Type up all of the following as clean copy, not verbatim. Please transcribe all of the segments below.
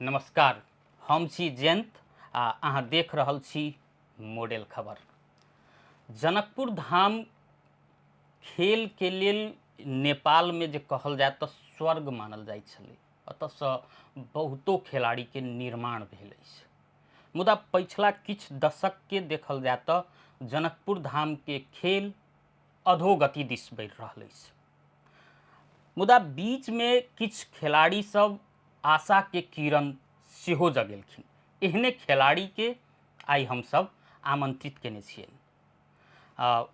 नमस्कार, हम छी जयंत आ अहाँ देख रहल छी मॉडल खबर। जनकपुर धाम खेल के लेल नेपाल में जे कहल जाय तऽ स्वर्ग मानल जाइत छलै। एतऽसँ बहुतो खेलाड़ीके निर्माण भेल अछि, मुदा पछिला किछु दशकके देखल जाय तऽ जनकपुर धामके खेल अधोगति दिस बढ़ि रहल अछि। मुदा बीचमे किछु खेलाड़ी सब आशाके किरण सेहो जगेलखिन। एहने खेलाड़ीके आइ हमसब आमंत्रित केने छियनि।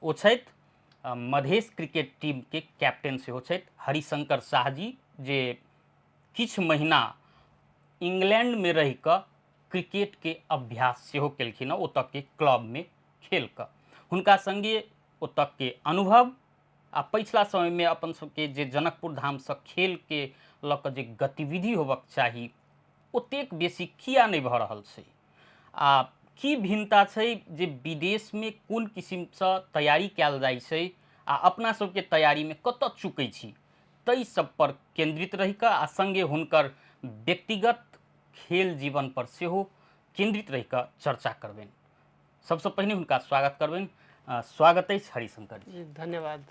ओ छथि मधेश क्रिकेट टीमके कैप्टन सेहो छथि हरिशंकर शाह जी, जे किछु महीना इंग्लैंडमे रहि कऽ क्रिकेटके अभ्यास सेहो केलखिन हँ, ओतऽके क्लबमे खेल कऽ। हुनका सङ्गे ओतऽके अनुभव आ पछिला समयमे अपन सबके जे जनकपुर धामसँ खेलके लऽ कऽ जे गतिविधि होबक चाही ओतेक बेसी किया नहि भऽ रहल छै आ की भिन्नता छै जे विदेशमे कोन किसिमसँ तैयारी कयल जाइ छै आ अपना सबके तैयारीमे कतऽ चुकै छी, ताहि सब पर केन्द्रित रहि कऽ आ सङ्गे हुनकर व्यक्तिगत खेल जीवन पर सेहो केन्द्रित रहि कऽ चर्चा करबनि। सबसँ पहिने हुनका स्वागत करबनि। स्वागत अछि हरिशंकर जी। धन्यवाद।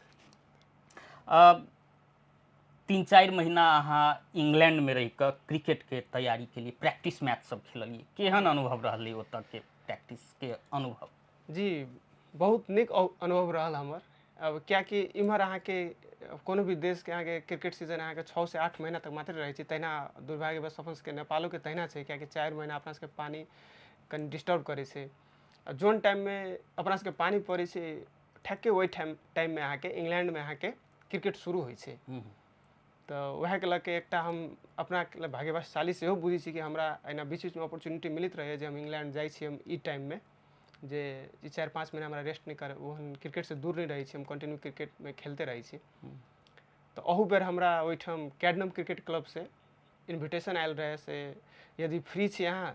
3-4 महीना अहाँ इंग्लैंडमे रहि कऽ क्रिकेटके तैयारीके लिए प्रैक्टिस मैच सब खेललियै, केहन अनुभव रहलै ओतऽके प्रैक्टिसके अनुभव? जी, बहुत नीक अनुभव रहल हमर। अब कियाकि इम्हर अहाँके कोनो भी देशके अहाँके क्रिकेट सीजन अहाँके 6 से 8 महीना तक मात्र रहै छै, तहिना दुर्भाग्यवश अपन सबके नेपालोके तहिना छै, कियाकि 4 महीना अपना सबके पानि कनि डिस्टर्ब करै छै आ जोन टाइममे अपना सबके पानि पड़ै छै ठेके ओहि टाइममे अहाँके इंग्लैंडमे अहाँके क्रिकेट शुरू होइ छै। तऽ वएहके लऽ के एकटा हम अपना भाग्यवशाली सेहो बुझै छी कि हमरा एहिना बीच बीचमे अपॉर्चुनिटी मिलैत रहैए जे हम इंग्लैंड जाइ छी। हम ई टाइममे जे ई 4-5 महीना हमरा रेस्ट नहि कर, ओहन क्रिकेटसँ दूर नहि रहै छी, हम कंटिन्यू क्रिकेटमे खेलते रहै छी। तऽ अहू बेर हमरा ओहिठाम कैडनम क्रिकेट क्लबसँ इन्विटेशन आयल रहै से यदि फ्री छी अहाँ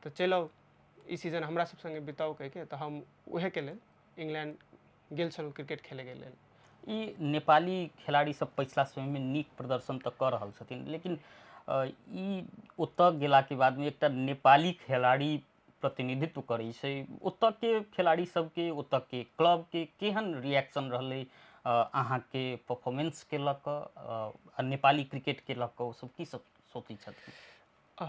तऽ चलि आउ, ई सीजन हमरा सब सङ्गे बिताउ कहिके। तऽ हम उएहके लेल इंग्लैंड गेल छलहुँ क्रिकेट खेलैके लेल। ई नेपाली खेलाड़ी सब पछिला समयमे नीक प्रदर्शन तऽ कऽ रहल छथिन, लेकिन ई ओतऽ गेलाके बादमे एकटा नेपाली खेलाड़ी प्रतिनिधित्व करै छै, ओतऽके खेलाड़ी सबके ओतऽके क्लबके केहन रिएक्शन रहलै अहाँके परफॉर्मेंसके लऽ कऽ आ नेपाली क्रिकेटके लऽ कऽ ओसब की सब सोचै छथिन?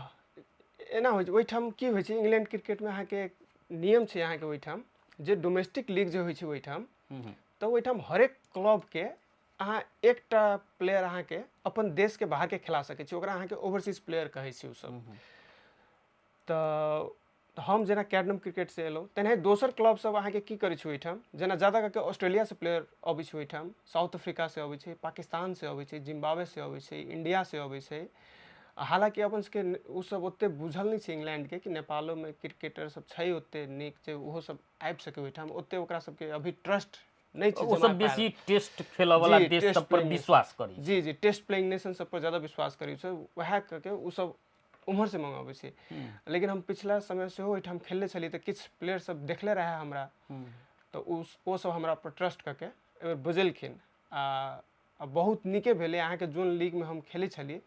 एना होइ छै ओहिठाम, की होइ छै इंग्लैंड क्रिकेटमे अहाँके नियम छै अहाँके ओहिठाम जे डोमेस्टिक लीग जे होइ छै ओहिठाम, तऽ ओहिठाम हरेक क्लबके अहाँ एकटा प्लेयर अहाँके अपन देशके बाहरके खेला सकै छी, ओकरा अहाँके ओवरसीज प्लेयर कहै छै ओसब। तऽ हम जेना कैडनम क्रिकेटसँ एलहुँ, तेनाही दोसर क्लब सब अहाँके की करै छै ओहिठाम, जेना ज्यादा कऽ के ऑस्ट्रेलियासँ प्लेयर अबै छै ओहिठाम, साउथ अफ्रीकासँ अबै छै, पाकिस्तानसँ अबै छै, जिम्बाब्वेसँ अबै छै, इण्डियासँ अबै छै। हालाँकि अपन सबके ओसब ओतेक बुझल नहि छै इंग्लैंडके कि नेपालोमे क्रिकेटर सब छै ओतेक नीक छै, ओहो सब आबि सकै ओहिठाम, ओतेक ओकरा सबके अभी ट्रस्ट नहि छै। ओ सब बेसी टेस्ट खेलऽ वाला देश सब पर विश्वास करै। जी जी, टेस्ट प्लेइंग नेशन सब पर ज्यादा विश्वास करै छै, वएह कऽ के ओसब उम्हरसँ मङ्गाबै छै। लेकिन हम पिछला समय सेहो ओहिठाम खेलने छलियै तऽ किछु प्लेयर सब देखले रहए हमरा, तऽ ओ सब हमरा पर ट्रस्ट कऽ के एहिबेर बजेलखिन आ बहुत नीके भेलै। अहाँके जोन लीगमे हम खेलै छलियै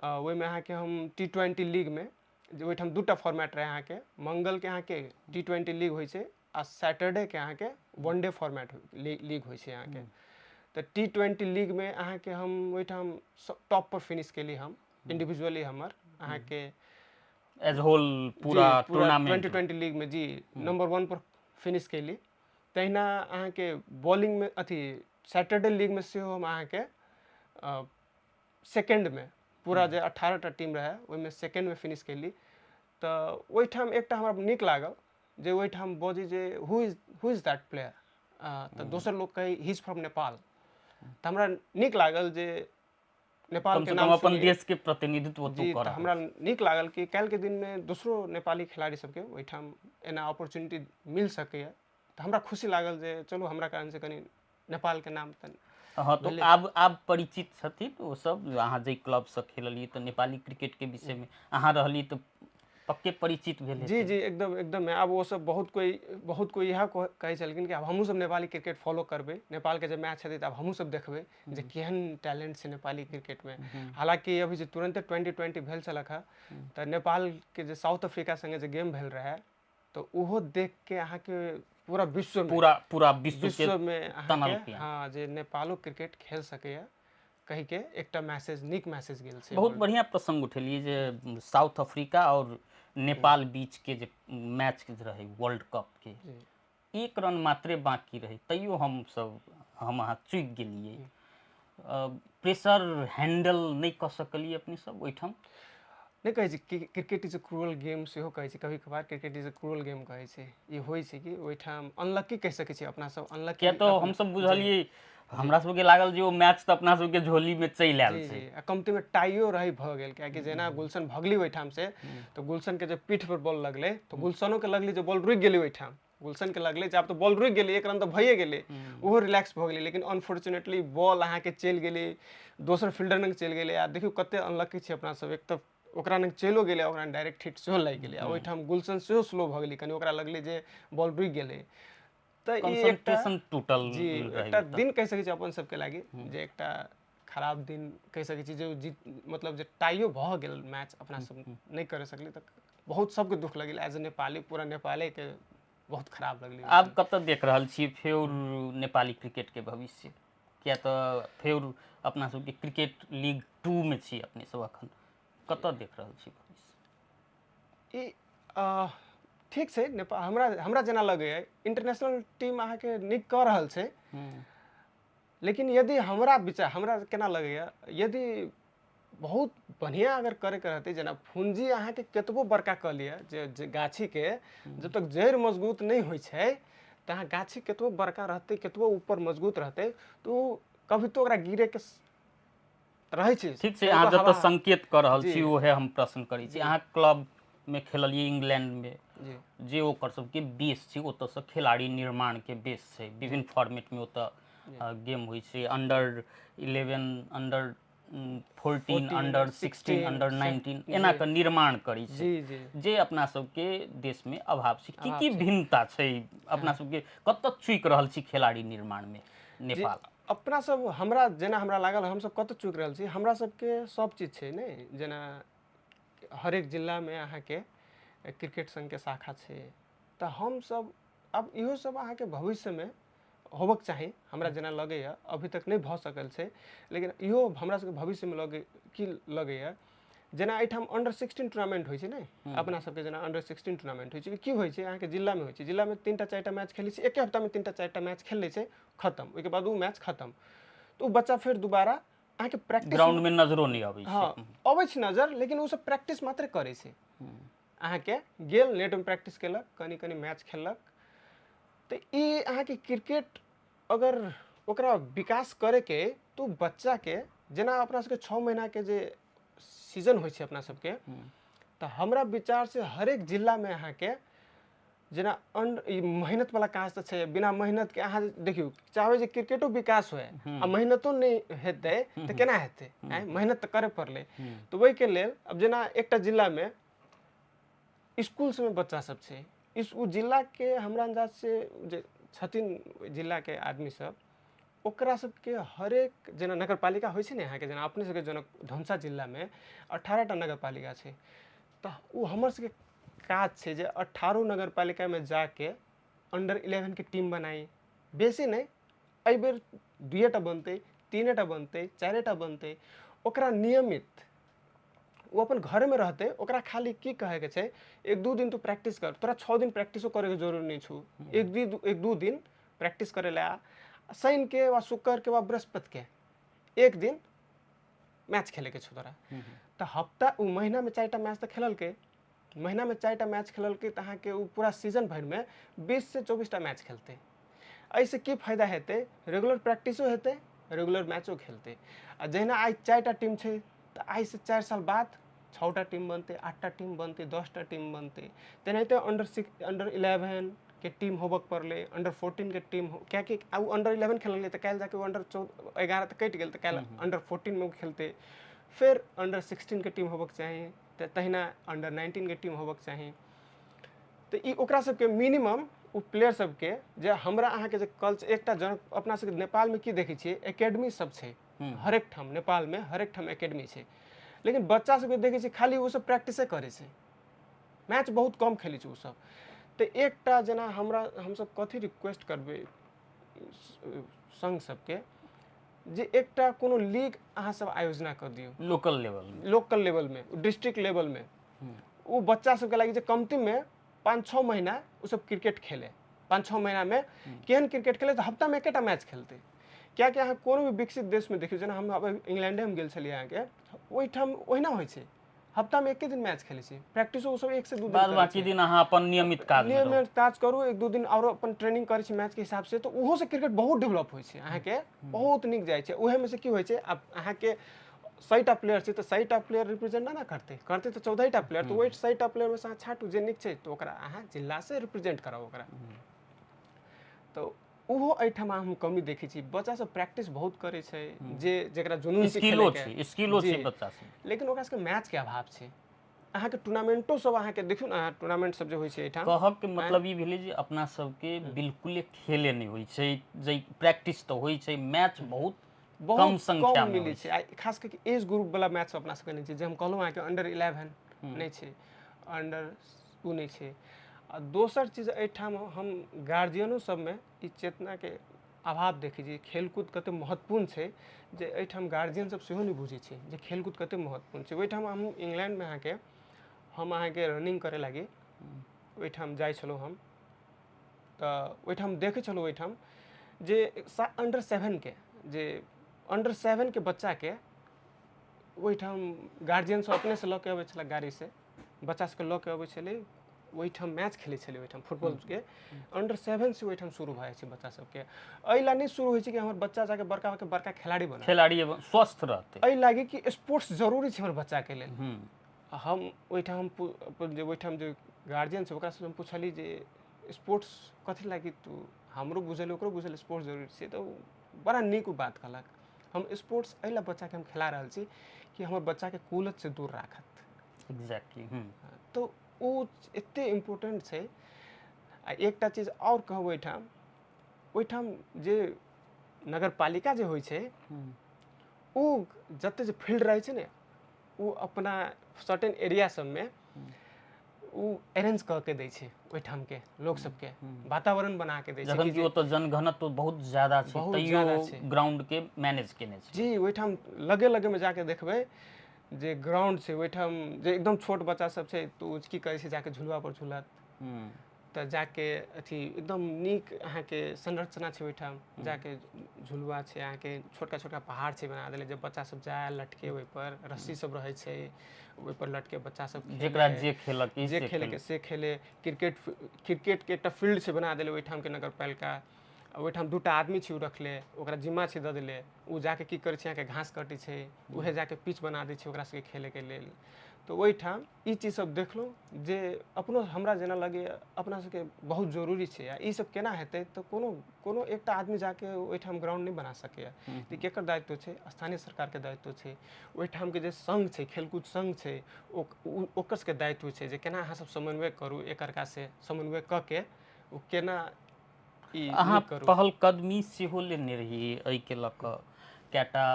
ओहिमे अहाँके हम टी20 लीगमे, जे ओहिठाम 2टा फॉर्मेट रहै अहाँके, मंगलके अहाँके टी20 लीग होइ छै आ सैटरडेके अहाँके वन डे फॉर्मेट लीग होइ छै अहाँके। तऽ टी20 लीगमे अहाँके हम ओहिठाम टॉप पर फिनिश केली हम इंडिविजुअली, हमर अहाँके एज होल पूरा टूर्नामेंट 2020 लीग में जी नंबर 1 पर फिनिश केली। तहिना अहाँके बॉलिंगमे अथी सैटरडे लीगमे सेहो हम अहाँके सेकेंडमे, पूरा जे 18टा टीम रहै ओहिमे सेकेंडमे फिनिश केली। तऽ ओहिठाम एकटा हमरा नीक लागल जे ओहिठाम बजी जे who is that player, तऽ दोसर लोक कहै he is from Nepal. तऽ हमरा नीक लागल जे नेपाल के नाम अपन देश के प्रतिनिधित्व जी। तऽ हमरा नीक लागल कि काल्हिके दिनमे दोसरो नेपाली खिलाड़ी सबके ओहिठाम एना अपॉर्चुनिटी मिल सकैए। तऽ हमरा खुशी लागल जे चलू हमरा कारणसँ कनि नेपालके नाम तऽ हँ, तऽ आब परिचित छथिन ओ सब। अहाँ जाहि क्लबसँ खेललियै तऽ नेपाली क्रिकेटके विषयमे अहाँ रहलियै तऽ पक्के परिचित भेल। जी जी, एकदम एकदम। आब ओ सब बहुत कोइ इएह कहै छलखिन कि आब हमहूँ सब नेपाली क्रिकेट फॉलो करबै, नेपालके जे मैच हेतै तऽ आब हमहूँ सब देखबै जे केहन टैलेंट छै नेपाली क्रिकेटमे। हालाँकि अभी जे तुरन्ते 2020 भेल छलक हँ, तऽ नेपालके जे साउथ अफ्रीका सङ्गे जे गेम भेल रहै, तऽ ओहो देखके अहाँके पूरा विश्वमे पूरा पूरा विश्वके विश्वमे अहाँके तनलकै। हँ, जे नेपालो क्रिकेट खेल सकैए कहिके एकटा मैसेज, नीक मैसेज गेल छै। बहुत बढ़िया प्रसंग उठेलियै जे साउथ अफ्रीका और नेपाल बीच के जे मैच रहै वर्ल्ड कप के, 1 रन मात्रे बाकी रहै, तैयो हमसब, हम अहाँ चुकि गेलियै, प्रेशर हैंडल नहि कऽ सकलियै अपने सब ओहिठाम। नहि कहै छै कि cricket is a cruel game सेहो कहै छै कभी कभार, cricket is a cruel game कहै छै। ई होइ छै कि ओहिठाम अनलक्की कहि सकै छी अपना सब, अनलक्की। किया तऽ हमसब बुझलियै, हमरा सबके लागल जे ओ मैच तऽ अपना सबके झोलीमे चलि आयल छै। जी, आ कमतीमे टाइयो रही भऽ गेल, कियाकि जेना गुलशन भगली ओहिठाम से, तऽ गुलशनके जे पीठ पर बॉल लगलै, तऽ गुलशनोके लगलै जे बॉल रुकि गेलै। ओहिठाम गुलशनके लगलै जे आब तऽ बॉल रुकि गेलै, 1 रन तऽ भइए गेलै, ओहो रिलैक्स भऽ गेलै। लेकिन अनफॉर्चुनेटली बॉल अहाँके चलि गेलै, दोसर फील्डर लग चलि गेलै। आ देखियौ कते अनलक्की छै अपना सब, एक तऽ ओकरा लग चलिओ गेलै, ओकरा डायरेक्ट हिट सेहो लागि गेलै, आ ओहिठाम गुलशन सेहो स्लो भऽ गेलै कनि, ओकरा लगलै जे बॉल रुकि गेलै। तऽ ई एकटा कंसंट्रेशन टूटल जी रहै। एकटा दिन कहि सकै छी अपन सबके लागि जे एकटा खराब दिन कहि सकै छी, जे जीत, मतलब जे टाइयो भऽ गेल मैच, अपना सब नहि करि सकली, तऽ बहुत सबके दुख लगल, एज ए नेपाली पूरा नेपालेके बहुत खराब लगलै। आब कतऽ देख रहल छियै फेर नेपाली क्रिकेटके भविष्य? किया तऽ फेर अपना सबके क्रिकेट लीग 2 मे छी अपने सब, अखन कतऽ देख रहल छी भविष्य? ई ठीक छै, नेपाल हमरा हमरा जेना लगैए इंटरनेशनल टीम अहाँके नीक कऽ रहल छै, लेकिन यदि हमरा विचार, हमरा केना लगैए, यदि बहुत बढ़िआँ अगर करैके रहतै, जेना पूँजी अहाँके कतबो बड़का कऽ लिअ, जे जे गाछीके जब तक जड़ि मजबूत नहि होइ छै, तऽ अहाँ गाछी कतबो बड़का रहतै, कतबो ऊपर मजबूत रहतै, तऽ ओ कभी तऽ ओकरा गिरेके रहै छै। ठीक छै, अहाँ ओकर जतऽ हवा संकेत कऽ रहल छी उहे हम प्रश्न करै छी। अहाँ क्लबमे खेललियै इंग्लैंडमे, जे ओकर सबके बेस छै, ओतऽसँ खिलाड़ी निर्माणके बेस छै, विभिन्न फॉर्मेटमे ओतऽ गेम होइ छै, अंडर 11, अंडर 14, अंडर 16, अंडर 19, एना कऽ निर्माण करै छै, जी जी जे अपना सबके देशमे अभाव छै। की की भिन्नता छै अपना सबके, कतऽ चुकि रहल छी खिलाड़ी निर्माणमे नेपाल? अपना सब, हमरा जेना हमरा लागल, हमसब कतऽ चुकि रहल छी, हमरा सबके सब चीज छै ने, जेना हरेक जिलामे अहाँके क्रिकेट संघके शाखा छै, तऽ हमसब आब इहो सब अहाँके भविष्यमे होबक चाही। हमरा जेना लगैए अभी तक नहि भऽ सकल छै, लेकिन इहो हमरा सबके भविष्यमे लगै की लगैए, जेना एहिठाम अंडर 16 टूर्नामेंट होइ छै ने, अपना सबके जेना अंडर 16 टूर्नामेंट होइ छै, की होइ छै अहाँके जिलामे होइ छै, जिलामे 3टा 4टा मैच खेलै छै, एके हफ्तामे 3टा 4टा मैच खेल लै छै, खतम। ओहिके बाद ओ मैच खतम, तऽ ओ बच्चा फेर दोबारा अहाँके प्रैक्टिस ग्राउंडमे नजरो नहि अबै छै। हँ, अबै छै नजर, लेकिन ओ सब प्रैक्टिस मात्र करै छै, अहाँके गेल नेटमे प्रैक्टिस केलक, कनि कनि मैच खेललक। तऽ ई अहाँके क्रिकेट अगर ओकरा विकास करैके तऽ ओ बच्चाके जेना अपना सबके 6 महीनाके जे सीजन होइ छै अपना सबके, तऽ हमरा विचारसँ हरेक जिलामे अहाँके जेना ई मेहनत वाला काज तऽ छै, बिना मेहनत के अहाँ देखियौ चाहबै जे क्रिकेटो विकास होय आ मेहनतो नहि हेतै तऽ केना हेतै? आँय, मेहनत तऽ करय पड़लै। तऽ ओहिके लेल आब जेना एकटा जिलामे इसकुल सबमे बच्चा सब छै, इस ओ जिलाके हमरा अन्दाज से जे छथिन ओहि जिलाके आदमी सब, ओकरा सबके हरेक जेना नगरपालिका होइ छै ने अहाँके, जेना अपने सबके जनक धनुषा जिलामे 18टा नगरपालिका छै, तऽ ओ हमर सबके काज छै जे 18 नगरपालिकामे जाके अंडर 11के टीम बनाइ। बेसी नहि, एहिबेर 2टा बनतै, 3टा बनतै, 4टा बनतै, ओकरा नियमित ओ अपन घरमे रहतै, ओकरा खाली की कहैके छै, 1-2 दिन तू प्रैक्टिस कर, तोरा 6 दिन प्रैक्टिसो करैके जरूरी नहि छौ, 1-2 दिन प्रैक्टिस करै लए आ, शनिके वा शुक्रके वा बृहस्पतिके एक दिन मैच खेलैके छौ तोरा। तऽ हफ्ता ओ महीनामे 4टा मैच तऽ खेललकै, महीनामे 4टा मैच खेललकै, तऽ अहाँके ओ पूरा सीजन भरिमे 20 से 24टा मैच खेलतै। एहिसँ की फायदा हेतै? रेगुलर प्रैक्टिसो हेतै, रेगुलर मैचो खेलतै। आ जहिना आइ 4टा टीम छै, तऽ आइसँ 4 साल बाद 6टा टीम बनतै, 8टा टीम बनतै, 10टा टीम बनतै। तेनाहिते अंडर 6, अंडर 11के टीम होबक पड़लै, अंडर 14के टीम, कियाकि आब ओ अंडर 11 खेललै तऽ काल्हि जाके ओ अंडर 11 तऽ कटि गेल, तऽ काल्हि अंडर 14मे ओ खेलतै। फेर अंडर 16 के टीम होबक चाही, तऽ तहिना अंडर 19 के टीम होबक चाही। तऽ ई ओकरा सबके मिनिमम ओ प्लेयर सबके जे हमरा अहाँके जे कल्चर एकटा जन अपना सबके नेपालमे की देखै छियै, एकेडमी सब छै हरेक ठाम, नेपालमे हरेक ठाम एकेडमी छै, लेकिन बच्चा सबके देखै छियै खाली ओ सब प्रैक्टिसे करै छै, मैच बहुत कम खेलै छै ओसब। तऽ एकटा जेना हमरा हमसब कथी रिक्वेस्ट करबै संघ सबके जे एकटा कोनो लीग अहाँ सब आयोजना कऽ दियौ लोकल लेवल, लोकल लेवलमे, डिस्ट्रिक्ट लेवलमे, ओ बच्चा सबके लागि जे कमतीमे 5-6 महीना ओ सब क्रिकेट खेले, 5-6 महीनामे केहन क्रिकेट खेले तऽ हफ्तामे एकेटा मैच खेलतै। कियाकि अहाँ कोनो भी विकसित देशमे देखियौ, जेना हम अब इंग्लैंडेमे गेल छलियै अहाँके, ओहिठाम ओहिना होइ छै, हफ्तामे एके दिन मैच खेलै छै, प्रैक्टिसो ओ सब 1 से 2 दिन बाद बाकी दिन अहाँ अपन नियमित काज, नियमित काज करू, 1-2 दिन आओरो अपन ट्रेनिंग करै छी मैचके हिसाबसँ, तऽ ओहोसँ क्रिकेट बहुत डेवलप होइ छै, अहाँके बहुत नीक जाइ छै। ओहेमे से की होइ छै, आब अहाँके 100टा प्लेयर छै तऽ 100टा प्लेयर रिप्रेजेंट नहि ने करतै, करतै तऽ 14टा प्लेयर, तऽ ओहि 100टा प्लेयरमे से अहाँ छाँटू जे नीक छै, तऽ ओकरा अहाँ जिलासँ रिप्रेजेंट कराउ ओकरा। तऽ ओहो एहिठाम हम कमी देखै छी, बच्चा सब प्रैक्टिस बहुत करै छै, जे जकरा जुनून छै स्किलो छै, स्किलो छै बच्चा सब, लेकिन ओकरा सबके मैचके अभाव छै। अहाँके टूर्नामेंटो सब अहाँके देखियौ ने, अहाँ टूर्नामेंट सब जे होइ छै एहिठाम। कहब के मतलब ई भेलै जे अपना सबके बिल्कुले खेले नहि होइ छै, जे प्रैक्टिस तऽ होइ छै, मैच बहुत कम संख्या में मिलै छै। आ खास करके एज ग्रुप वाला मैच सब अपना सबके नहि छै, जे हम कहलहुँ अहाँके अंडर 11 नहि छै, अंडर ओ नहि छै। आ दोसर चीज एहिठाम हम गार्जियनो सबमे ई चेतनाके अभाव देखै छी, खेलकूद कते महत्वपूर्ण छै, जे एहिठाम गार्जियन सब सेहो नहि बुझै छै जे खेलकूद कते महत्वपूर्ण छै। ओहिठाम हम इंग्लैंडमे अहाँके हम अहाँके रनिंग करै लागी ओहिठाम जाइ छलहुँ हम, तऽ ओहिठाम देखै छलहुँ ओहिठाम जे अंडर 7के जे अंडर 7के बच्चाके ओहिठाम गार्जियन सब अपनेसँ लऽ के अबै छलै, गाड़ीसँ बच्चा सबके लऽ के अबै छलै, ओहिठाम मैच खेलै छलै ओहिठाम फुटबॉलके। अंडर 7 से ओहिठाम शुरू भऽ जाइ छै बच्चा सबके। एहि ला नहि शुरू होइ छै कि हमर बच्चा जाके बड़का भऽके बड़का खिलाड़ी बनत, खिलाड़ी स्वस्थ रहतै, एहि लागी कि स्पोर्ट्स जरूरी छै हमर बच्चाके लेल। हम ओहिठाम अपन जे ओहिठाम जे गार्जियन छै ओकरासँ हम पुछलियै जे स्पोर्ट्स कथी लागी, तू हमरो बुझल ओकरो बुझल स्पोर्ट्स जरूरी छै, तऽ बड़ा नीक ओ बात कहलक, हम स्पोर्ट्स एहि ला बच्चाके हम खेला रहल छी कि हमर बच्चाके कुलत से दूर राखत। एग्जैक्टली। तऽ ओ एते इम्पोर्टेंट छै। आ एकटा चीज आओर कहब, ओहिठाम ओहिठाम जे नगरपालिका जे होइ छै ओ जते जे फील्ड रहै छै ने, ओ अपना सर्टेन एरिया सबमे ओ अरेंज कऽ के दै छै, ओहिठामके लोक सबके वातावरण बना के दै छै। जखन कि ओतऽ जनघनत्व बहुत ज्यादा छै, तैयो ग्राउंड के मैनेज केने छै। जी, ओहिठाम लगे लगे मे जाके देखबै जे ग्राउंड छै ओहिठाम, जे एकदम छोट बच्चा सब छै तऽ ओ की करै छै, जाके झुलुआ पर झूलत, तऽ जाके अथी एकदम नीक अहाँके संरचना छै ओहिठाम, जाके झुलुआ छै अहाँके, छोटका छोटका पहाड़ छै बना देले, जे बच्चा सब जाय लटके, ओहिपर रस्सी सब रहै छै, ओहिपर लटके बच्चा सब, जेकरा जे खेलक जे खेलके से खेले। क्रिकेट क्रिकेटके एकटा फील्ड छै बना देले ओहिठामके नगरपालिका, ओहिठाम 2टा आदमी छै ओ रखले, ओकरा जिम्मा छै दऽ देले, ओ जाके की करै छै अहाँके घास कटै छै, उहे जाके पिच बना दै छै ओकरा सबके खेलैके लेल। तऽ ओहिठाम ई चीज सब देखलहुँ जे अपनो हमरा जेना लगैए अपना सबके बहुत जरूरी छै। आ ई सब केना हेतै, तऽ कोनो कोनो एकटा आदमी जाके ओहिठाम ग्राउंड नहि बना सकैए, तऽ केकर दायित्व छै? स्थानीय सरकारके दायित्व छै, ओहिठामके जे संघ छै, खेलकूद संघ छै, ओकर सबके दायित्व छै जे केना अहाँ सब समन्वय करू, एक अर्कासँ समन्वय कऽ के ओ केना ई अहाँ करू। पहल कदमी सेहो लेने रही एहिके लऽ कऽ, कएटा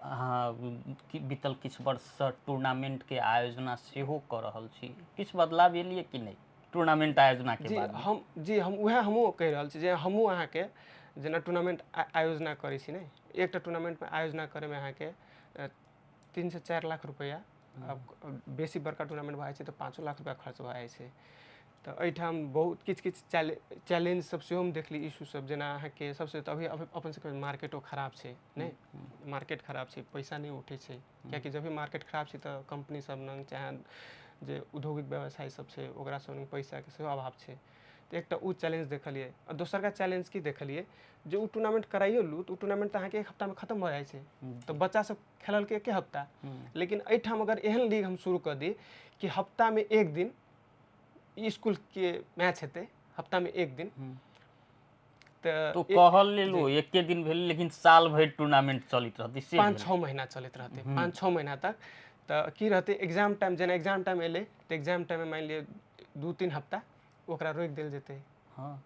अहाँ बीतल किछु वर्षसँ टूर्नामेंटके आयोजना सेहो कऽ रहल छी, किछु बदलाव एलियै कि नहि टूर्नामेंट आयोजनाके जी बाद? हम जी हम उएह हमहूँ कहि रहल छी जे हमहूँ अहाँके जेना टूर्नामेंट आयोजना करै छी ने, एकटा टूर्नामेंटमे आयोजना करैमे अहाँके 3 से 4 लाख रुपैआ, आब बेसी बड़का टूर्नामेंट भऽ जाइ छै तऽ 5 लाख रुपैआ खर्च भऽ जाइ छै। तऽ एहिठाम बहुत किछु किछु चैलेंज सब सेहो हम देखली, इशू सब, जेना अहाँके सबसँ तऽ अभी अपन सबके मार्केटो खराब छै नहि, मार्केट खराब छै, पैसा नहि उठै छै, कियाकि जब भी मार्केट खराब छै तऽ कम्पनी सब लग चाहे जे औद्योगिक व्यवसाय सब छै ओकरा सब लग पैसाके सेहो अभाव छै। तऽ एकटा ओ चैलेंज देखलियै। आ दोसरका चैलेंज की देखलियै जे ओ टूर्नामेंट कराइयो लू तऽ ओ टूर्नामेंट तऽ अहाँके एक हफ्तामे खतम भऽ जाइ छै, तऽ बच्चा सब खेललकै एके हफ्ता। लेकिन एहिठाम अगर एहन लीग हम शुरू कऽ दी कि हफ्तामे एक दिन इसकुलके मैच हेतै, हफ्तामे एक दिन, तऽ तो कहल लेल ओ एके दिन भेल, लेकिन साल भरि टूर्नामेंट चलैत रहतै से 5 6 महीना चलैत रहतै, 5 6 महीना तक। तऽ की रहतै, एग्जाम टाइम, जेना एग्जाम टाइम एलै तऽ एग्जाम टाइममे मानि लिअ 2-3 हफ्ता ओकरा रोकि देल जेतै।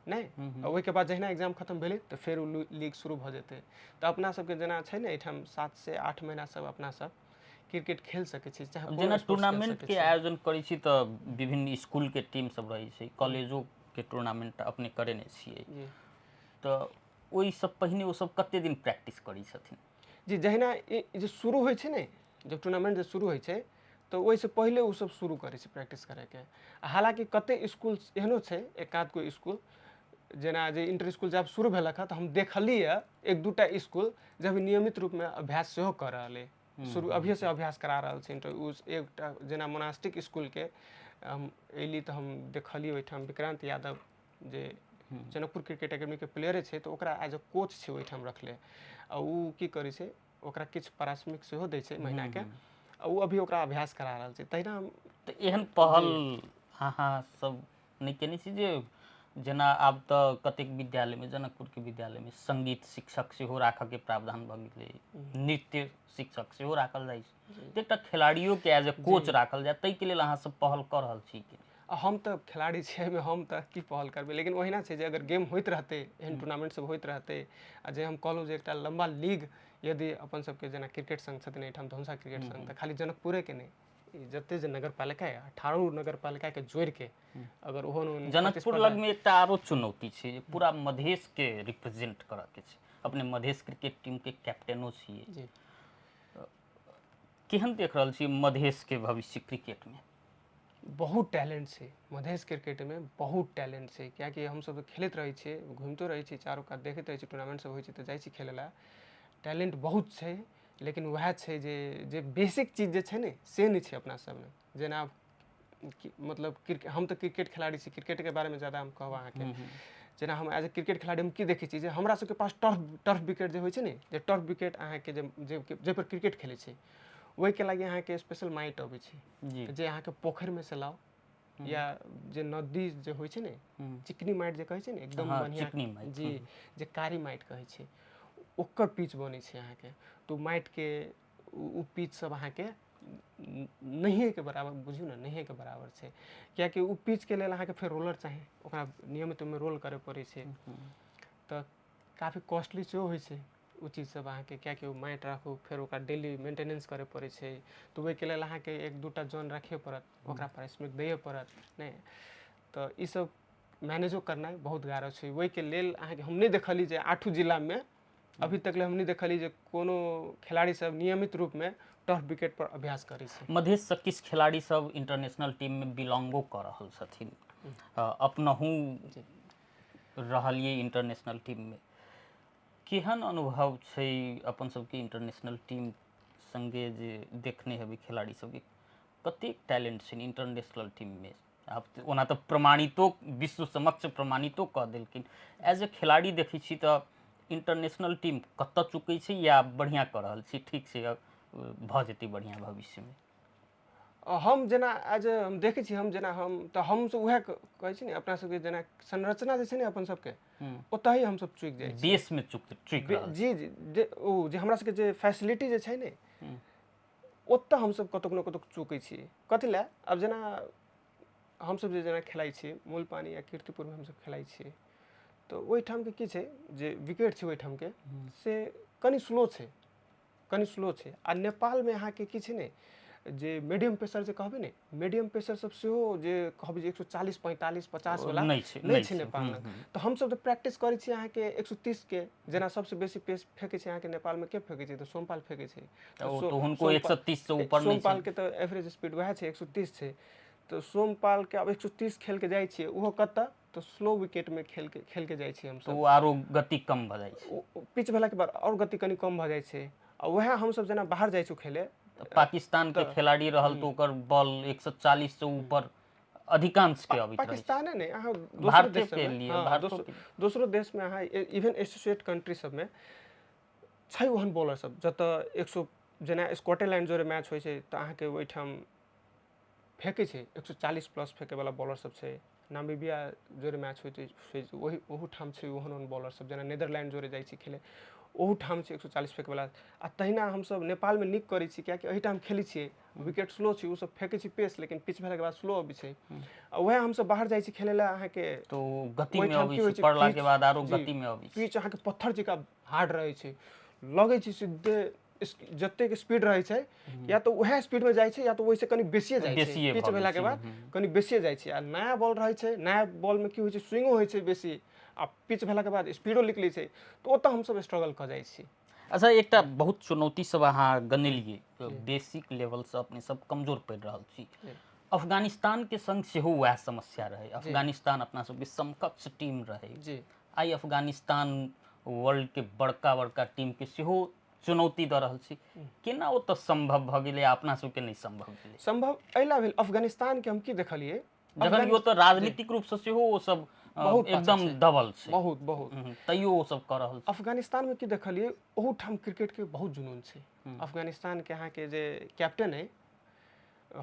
नहि, आ ओहिके बाद जहिना एग्जाम खतम भेलै तऽ फेर ओ लीग शुरू भऽ जेतै। तऽ अपना सबके जेना छै ने एहिठाम 7 से 8 महीना सब अपना सब क्रिकेट खेल सकै छी, चाहे कोनो जेना sports खेल टूर्नामेंट सकै के छी। आयोजन करै छी तऽ विभिन्न स्कूल के टीम सब रहै छै, कॉलेजो के टूर्नामेंट अपने करेने छियै। तऽ ओहिसँ पहिने ओ सब कते दिन प्रैक्टिस करै छथिन? जी, जहिना ई जे शुरू होइ छै ने, जब टूर्नामेंट जे शुरू होइ छै तऽ ओहिसँ पहिले ओ सब शुरू करै छै प्रैक्टिस करैके। आ हालाँकि कते स्कूल एहनो छै, एक आध गो स्कूल जेना जे इंटर स्कूल जब शुरू भेलक हँ तऽ हम देखलियै एक दूटा स्कूल जब नियमित रूपमे अभ्यास सेहो कऽ रहल अइ, शुरू अभिये से अभ्यास करा रहल छै इंटर। ओ एकटा जेना मोनास्टिक स्कूलके हम अयली तऽ हम देखलियै ओहिठाम विक्रांत यादव जे जनकपुर क्रिकेट एकेडमीके प्लेयरे छै, तऽ ओकरा एज अ कोच छै ओहिठाम रखले। आ ओ की करै छै, ओकरा किछु पारिश्रमिक सेहो दै छै महीनाके, आ ओ अभी ओकरा अभ्यास करा रहल छै। तहिना हम तऽ एहन पहल अहाँ सब नहि केने छी जे जेना आब तऽ कतेक विद्यालयमे, जनकपुरके विद्यालयमे सङ्गीत शिक्षक सेहो राखऽके प्रावधान भऽ गेलै, नृत्य शिक्षक सेहो राखल जाइ छै, तऽ एकटा खेलाड़ियोके एज ए कोच राखल जाय, ताहिके लेल अहाँ सब पहल कऽ रहल छी कि? हम तऽ खेलाड़ी छियै, एहिमे हम तऽ की पहल करबै, लेकिन ओहिना छै जे अगर गेम होइत रहतै, एहन टूर्नामेंट सब होइत रहतै, आ जे हम कहलहुँ जे एकटा लम्बा लीग यदि अपन सबके जेना क्रिकेट संघ छथिन एहिठाम धनुषा क्रिकेट संघ, तऽ खाली जनकपुरेके नहि, ई जते जे नगरपालिका यऽ 18 नगरपालिकाके जोड़िके अगर ओहो जनकपुर लगमे एकटा आरो चुनौती छै जे पूरा मधेशके रिप्रेजेंट करऽके छै। अपने मधेश क्रिकेट टीमके कैप्टनो छियै। जी। केहन देख रहल छियै मधेशके भविष्य क्रिकेटमे? बहुत टैलेंट छै मधेश क्रिकेटमे, बहुत टैलेंट छै, कियाकि हमसब तऽ खेलैत रहै छियै, घुमितो रहै छियै, चारू कात देखैत रहै छियै, टूर्नामेंट सब होइ छै तऽ जाइ छी खेलै लए। टैलेंट बहुत छै, लेकिन वएह छै जे जे बेसिक चीज जे छै ने से नहि छै अपना सबमे। जेना मतलब हम तऽ क्रिकेट खिलाड़ी छी, क्रिकेटके बारेमे ज्यादा हम कहब अहाँके। जेना हम एज ए क्रिकेट खिलाड़ी हम की देखै छी जे हमरा सबके पास टर्फ विकेट जे होइ छै ने, जे टर्फ विकेट अहाँके जे जाहिपर क्रिकेट खेलै छै ओहिके लागि अहाँके स्पेशल माटि अबै छै जे अहाँके पोखरिमे से लाउ, या जे नदी जे होइ छै ने, चिकनी माटि जे कहै छै ने, एकदम बढ़िआँ जी, जे कारी माटि कहै छै, ओकर पिच बनै छै अहाँके। तऽ ओ माटिके ओ पिच सब अहाँके नहिएके बराबर बुझियौ ने, नहिएके बराबर छै, कियाकि ओ पिचके लेल अहाँके फेर रोलर चाही, ओकरा नियमित ओहिमे रोल करय पड़ै छै, तऽ काफी कॉस्टली सेहो होइ छै ओ चीज सब अहाँके, कियाकि ओ माटि राखू, फेर ओकरा डेली मेंटेनेंस करय पड़ै छै, तऽ ओहिके लेल अहाँके एक दूटा जन राखहे पड़त, ओकरा पारिश्रमिक दैए पड़त नहि तऽ ई सब मैनेजो करनाइ बहुत गारा छै। ओहिके लेल अहाँके हम नहि देखलियै जे 8 जिलामे अभी तक ले हम नहि देखलियै जे कोनो खिलाड़ी सब नियमित रूपमे टर्फ विकेट पर अभ्यास करै छै। मधेशसँ किछु खिलाड़ी सब इंटरनेशनल टीममे बिलोंगो कऽ रहल छथिन, अपनहु रहलियै इंटरनेशनल टीममे, केहन अनुभव छै अपन सबके इंटरनेशनल टीम संगे जे देखने हेबै खिलाड़ी सबके, कतेक टैलेंट छै इंटरनेशनल टीममे? आब ओना तऽ प्रमाणितो विश्व समक्ष प्रमाणितो कऽ देलखिन, एज ए खिलाड़ी देखै छी तऽ इंटरनेशनल टीम कतऽ चुकै छै या बढ़िआँ कऽ रहल छै, ठीक छै भऽ जेतै बढ़िआँ भविष्यमे? हम जेना एज हम देखै छी, हम जेना हम तऽ हमसब उएह कहै छी ने, अपना सबके जेना संरचना जे छै ने अपन सबके ओतहि हमसब चुकि जाइ छी, देशमे चुकि रहल जी जी, जे ओ जे हमरा सबके जे फैसिलिटी जे छै ने ओतऽ हमसब कतहु ने कतहु चूकै छियै। कथी लए, आब जेना हमसब जे जेना खेलाइ छियै मूलपानी या कीर्तिपुरमे हमसब खेलाइ छियै, तऽ ओहिठामके की छै जे विकेट छै ओहिठामके से कनि स्लो छै, कनि स्लो छै। आ नेपालमे अहाँके की छै ने जे मीडियम पेसर जे कहबै ने, मीडियम पेसर सब सेहो जे कहबै जे 140 45 50 वाला नहि छै, नहि छै नेपालमे। तऽ हमसब तऽ प्रैक्टिस करै छी अहाँके 130 के, जेना सबसँ बेसी पेस फेकै छै अहाँके नेपालमे के फेकै छै तऽ सोमपाल फेकै छै, तऽ हुनको 130 से ऊपर नहि छै। सोमपालके तऽ एवरेज स्पीड वएह छै 130 छै, तऽ सोमपालके आब 130 खेलके जाइ छियै, ओहो कतऽ तऽ स्लो विकेटमे खेलके जाइ छियै हमसब, तऽ ओ आरो गति कम भऽ जाइ छै, पिच भेलाके बाद आओर गति कनि कम भऽ जाइ छै। आ वएह हमसब जेना बाहर जाइ छी खेले, पाकिस्तान के खिलाड़ी रहल तऽ ओकर बॉल 140 से ऊपर अधिकांश के अबैत रहै छै। पाकिस्ताने नहि, अहाँ दोसरो भारते देश के सबमे, लिए, हँ, भारतो के। दोसरो देशमे अहाँ इवन एसोसिएट कंट्री सबमे छै ओहन बॉलर सब जतऽ 100, जेना स्कॉटलैंड जोड़े मैच होइ छै तऽ अहाँके ओहिठाम फेकै छै 140 प्लस फेकैवला बॉलर सब छै, नामीबिया जोरे मैच होइत छै, ओहि ओहूठाम छै ओहन ओहन बॉलर सब, जेना नेदरलैंड जोरे जाइ छी खेले, ओहूठाम छै 140 फेकवला। आ तहिना हमसब नेपालमे नीक करै छी, किएकि एहिठाम खेलै छियै, विकेट स्लो छै, ओसब फेकै छै पेस, लेकिन पिच भेलाके बाद स्लो अबै छै। आ वएह हमसब बाहर जाइ छी खेलै लए अहाँके तो गतिमे अबै छै, पड़लाके बाद आरो गतिमे अबै छै। पिच अहाँके पत्थर जकाँ हार्ड रहै छै, लगै छै सीधे जतेक स्पीड रहै छै या तऽ उएह स्पीडमे जाइ छै या तऽ ओहिसँ कनि बेसिए जाइ छै, पिच भेलाके बाद कनि बेसिए जाइ छै। आ नया बॉल रहै छै, नया बॉलमे की होइ छै, स्विंगो होइ छै बेसी, आ पिच भेलाके बाद स्पीडो निकलै छै, तऽ ओतऽ हमसब स्ट्रगल कऽ जाइ छी। अच्छा, एकटा बहुत चुनौती सब अहाँ गनेलियै, बेसिक लेवलसँ अपने सब कमजोर पड़ि रहल छी। अफगानिस्तानके संग सेहो वएह समस्या रहै। अफगानिस्तान अपना सबके समकक्ष टीम रहै। आइ अफगानिस्तान वर्ल्डके बड़का बड़का टीमके सेहो चुनौती दऽ रहल छी। केना ओतऽ सम्भव भऽ गेलै, अपना सबके नहि सम्भव भेलै? सम्भव एहि लए भेल, अफगानिस्तानके हम की देखलियै, जखन कि ओतऽ राजनीतिक रूपसँ सेहो ओ सब बहुत एकदम दबल छै, बहुत बहुत, तैयो ओ सब कऽ रहल छै। अफगानिस्तानमे की देखलियै, ओहूठाम क्रिकेटके बहुत जुनून छै। अफगानिस्तानके अहाँके जे कैप्टन अइ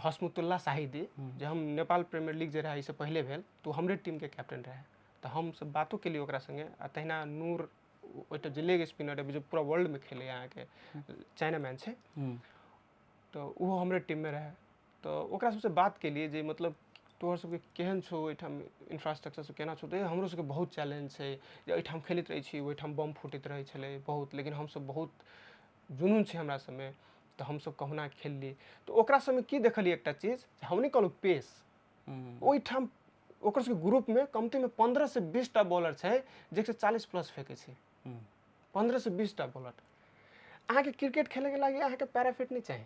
हसमतुल्ला शाहिदी, जे हम नेपाल प्रीमियर लीग जे रहै एहिसँ पहिले भेल, तऽ ओ हमरे टीमके कैप्टन रहै, तऽ हमसब बातो केलियै ओकरा सङ्गे। आ तहिना नूर, ओहिठाम जे लेग स्पिनर अइ जे पूरा वर्ल्डमे खेलैए अहाँके, चाइना मैन छै, तऽ ओहो हमरे टीममे रहै। तऽ ओकरा सबसँ बात केलियै जे मतलब तोहर सबके केहन छौ एहिठाम इन्फ्रास्ट्रक्चर सब केना छौ, तऽ हमरो सबके बहुत चैलेंज छै जे एहिठाम खेलैत रहै छी, ओहिठाम बम फूटैत रहै छलै बहुत, लेकिन हमसब बहुत जुनून छै हमरा सबमे, तऽ हमसब कहुना खेलली। तऽ ओकरा सबमे की देखलियै एकटा चीज, हम नहि कहलहुँ पेस, ओहिठाम ओकर सबके ग्रुपमे कमतीमे 15 से 20 टा बॉलर छै जे 140 प्लस फेकै छै, 15 से 20 टा बॉलर। अहाँके क्रिकेट खेलैके लागि अहाँके पैराफिट नहि चाही,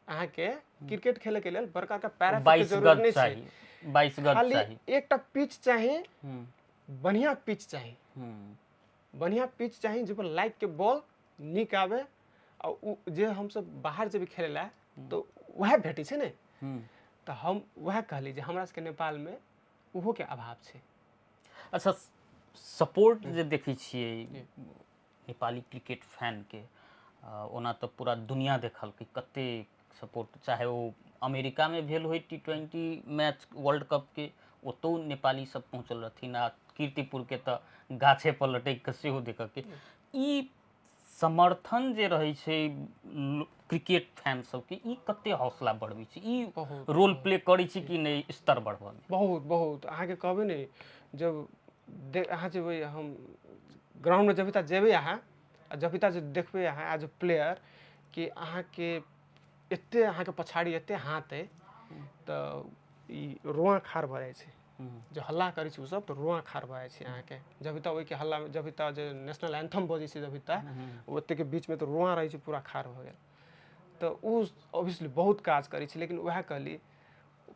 अहाँके क्रिकेट खेलैके लेल बड़का बड़का पैराफिट के जरूरत नहि छै, 22 गज खाली एकटा पिच चाही, बढ़िया पिच चाही, बढ़िया पिच चाही जाहिपर लाइक के बॉल नीक आबै। आ ओ जे हमसब बाहर जेबै खेलै लए तऽ वएह भेटै छै ने। तऽ हम वएह कहली जे हमरा सबके नेपालमे ओहोके अभाव छै। अच्छा, सपोर्ट जे देखै छियै नेपाली क्रिकेट फैनके, ओना तऽ पूरा दुनिया देखलकै कते सपोर्ट, चाहे ओ अमेरिकामे भेल होइ T20 match world कपके, ओतौ नेपाली सब पहुँचल रहथिन, आ कीर्तिपुरके तऽ गाछे पर लटकि कऽ सेहो देखऽके। ई समर्थन जे रहै छै क्रिकेट फैन सबके, ई कते हौसला बढ़बै छै, ई रोल प्ले करै छै कि नहि स्तर बढ़बऽमे? बहुत बहुत। अहाँके कहबै ने, जब अहाँ जेबै, हम ग्राउंडमे जब तक जेबै अहाँ, आ जब तक जे देखबै अहाँ एज ए प्लेयर कि अहाँके एते अहाँके पछाड़ी एते हाथ अइ, तऽ ई रोआ खाड़ भऽ जाइ छै। जे हल्ला करै छै ओसब तऽ रोआ खाड़ भऽ जाइ छै अहाँके। जब तक ओहिके हल्ला, जब तक जे नेशनल एंथम बजै छै, जब तक ओतेके बीचमे तऽ रोआ रहै छै पूरा खाड़ भऽ गेल। तऽ ओ ऑब्वियसली बहुत काज करै छै, लेकिन वएह कहली